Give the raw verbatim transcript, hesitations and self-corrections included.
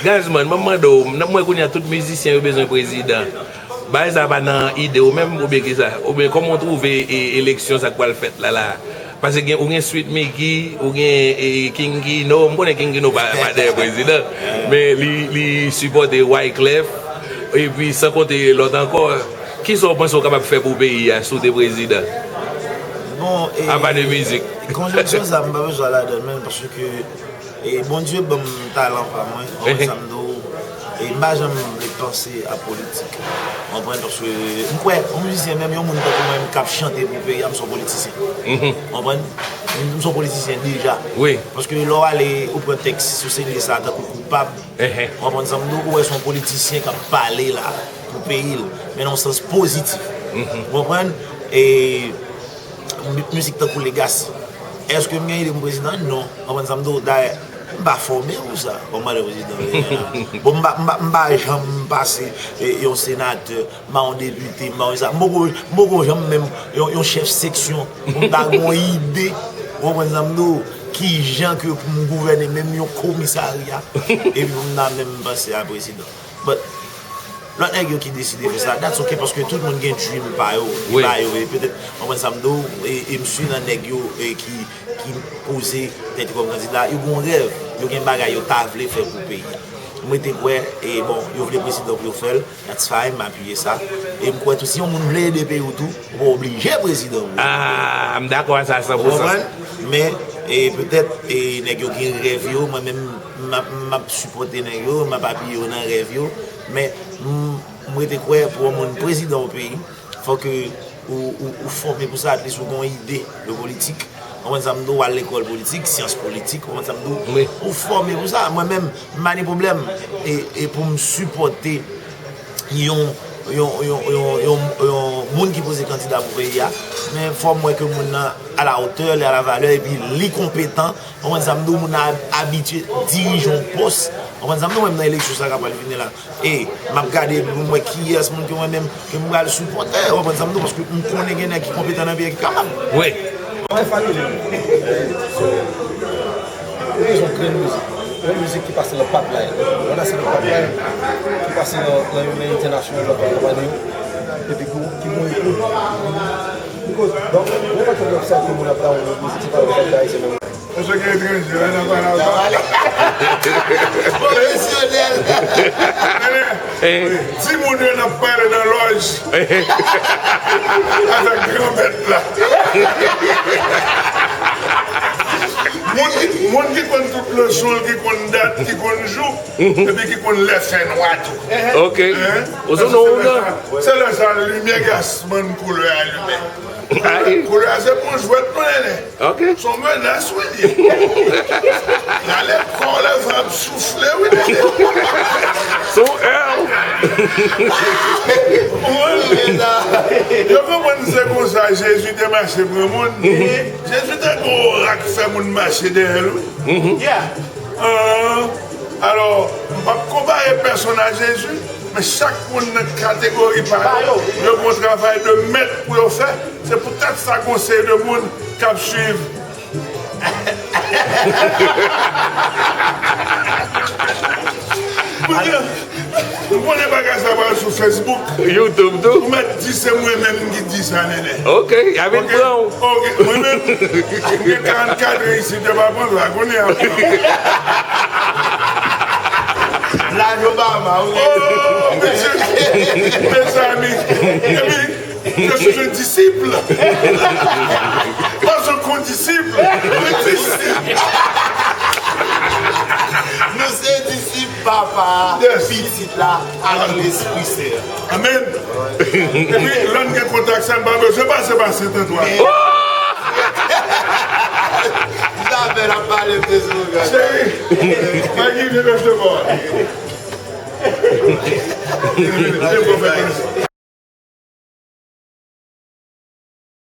Gazman, ban m mande w, nan mwen kounye a tout mizisyen yo bezwen prezidan. Bagay sa pa nan ide w menm oubyen kisa? Oubyen kòman w twouve e, eleksyon sa k pral fèt la la? Paske gen, ou gen Sweet Micky, ou gen e, King Kino. M konnen King Kino pa, pa dèyè prezidan, men li, li sipòte Wyclef. Epi san konte lòt ankò. Kisa w panse w kapab fè pou peyi a si w te prezidan? Bon, e, apa de mizik? Konjonksyon sa, m pa bezwen al ladan l menm, paske e Bondye ban m talan pa mwen, w konprann sa m di w? E m pa janm vle panse a politik. W konprann? Paske m kwè, yon mizisyen, menm yon moun tankou mwen menm k ap chante pou peyi a, m se yon politisyen. W konprann? M se yon politisyen deja. Paske lè w ale, ou pran tèks sou seri sa tankou Koupab, w konprann sa m di w? Ou wè se yon politisyen k ap pale la pou peyi l, men nan yon sans pozitif. W konprann? E mi- mizik tankou Legacy. Èske m gen ide pou m prezidan? Non. W konprann sa m di w? Dayè, m pa fòme pou sa. Kòm mande prezidan peyi a. Bon, m pa, m pa, m pa janm pase e, yon senatè, m pa yon depite, m pa yon sa. M poko, m poko janm menm yon, yon chèf seksyon pou m ta gen yon ide. W konprann sa m di w? Kijan ke pou m gouvène menm yon komisarya epi pou m ta menm panse a prezidan. But, lòt nèg yo ki deside fè sa, that's ok, paske tout moun gen dream pa yo, ki pa yo, e petèt, w konprann sa m di w, e, e m si nan nèg yo e ki, ki poze tèt yo kòm kandida, yo gen yon rèv, yo gen bagay yo ta vle fè pou peyi a. M rete kwè, e bon, yo vle prezidan pou yo fè l, that's fine, m apiye sa. E m kwè tou, si yon moun vle ede peyi w tou, ou pa oblije prezidan pou ou. Ah, m dakò a sa san pou san. Ou konprann? Men, e petèt, e nèg yo gen rèv yo, mwen menm, m ap, m ap sipòte nèg yo, m ap apiye yo nan rèv yo, men m, m rete kwè pou yon moun prezidan yon peyi, fòk ou, ou, ou fòme pou sa, at least ou gen yon ide de politik. Ou konprann sa m di w, ou al lekòl politik, syans politik, ou konprann sa m di w, ou fòme pou sa. Mwen menm, m pa ni pwoblèm e, e pou m sipòte yon, yon, yon, yon, yon, yon moun ki poze kandida pou peyi a, men fò m wè ke moun nan à la hauteur, li à la valeur, epi li konpetan. Ou konprann sa m di w, moun nan ab- abitye dirije yon pòs. Ou konprann sa m di w, menm nan eleksyon sa k ap pral vini la. E m ap gade pou m wè kiyès moun ke mwen menm, ke m pral sipòte. Ou konprann sa m di w, paske m konnen gen nèg ki konpetan nan peyi a ki kapab. Wi. Mwen famili. So, ou bezwen kreye yon mizik. Yon mizik ki pase nan pipeline. Ou konn sa se nan pipeline, ki pase nan, nan, nan entènasyonal, nan konpani yo. Epi ki, ki gen ekout. Because, bon, mwen pa t ap sa ke moun ap download mizik, se pa yon bagay se menm. Mesye ki etranje la, n ap pale avè w. Pwofesyonèl. Timoun yo, n ap pale nan lòj avèk Granmèt la. Moun ki, moun ki konn tout leson l, ki konn dat, ki konn jou, epi ki konn lè fènwa tou. Ok. Hein? Ou sou non ou nan? Se lè sa, limyè Gazman koulè a limen. Koulè a se pou jwèt, non, nènè. Ok. Se yon menas, wi, li ye. Nan lekòl, lè van ap soufle, wi, nènè. Se yon L. Yo konprann se konsa Jezi te mache pran moun. Jezi te gen orak fè moun mache dèyè l, wi. Ahn, alò, m p ap konpare pèsonn a Jezi, men chak moun nan kategori pa yo, yo gen yon travay de mèt pou yo fè. Se poutèt sa gen yon seri de moun k ap swiv. Kounye a, m konnen bagay sa pral sou Facebook. YouTube tou. Ou mèt di se mwen menm ki di sa, nènè. Ok, y a vin pran w. Ok, mwen menm, m gen karannkat an isit, yo pa pran l la, kounye a. Black Obama, wi. Oh, mesye, mezanmi. Epi, je suis un disciple. Pas un condisciple, un disciple. Nou se disip Papa, Pitit la, ak Lespri Sen. Amen. Epi, lè n gen kontak sa, n pa bezwen pase pa Sentantwal. Isabel ap pale m de slogan. Cheri, mwen ki vye resevwa.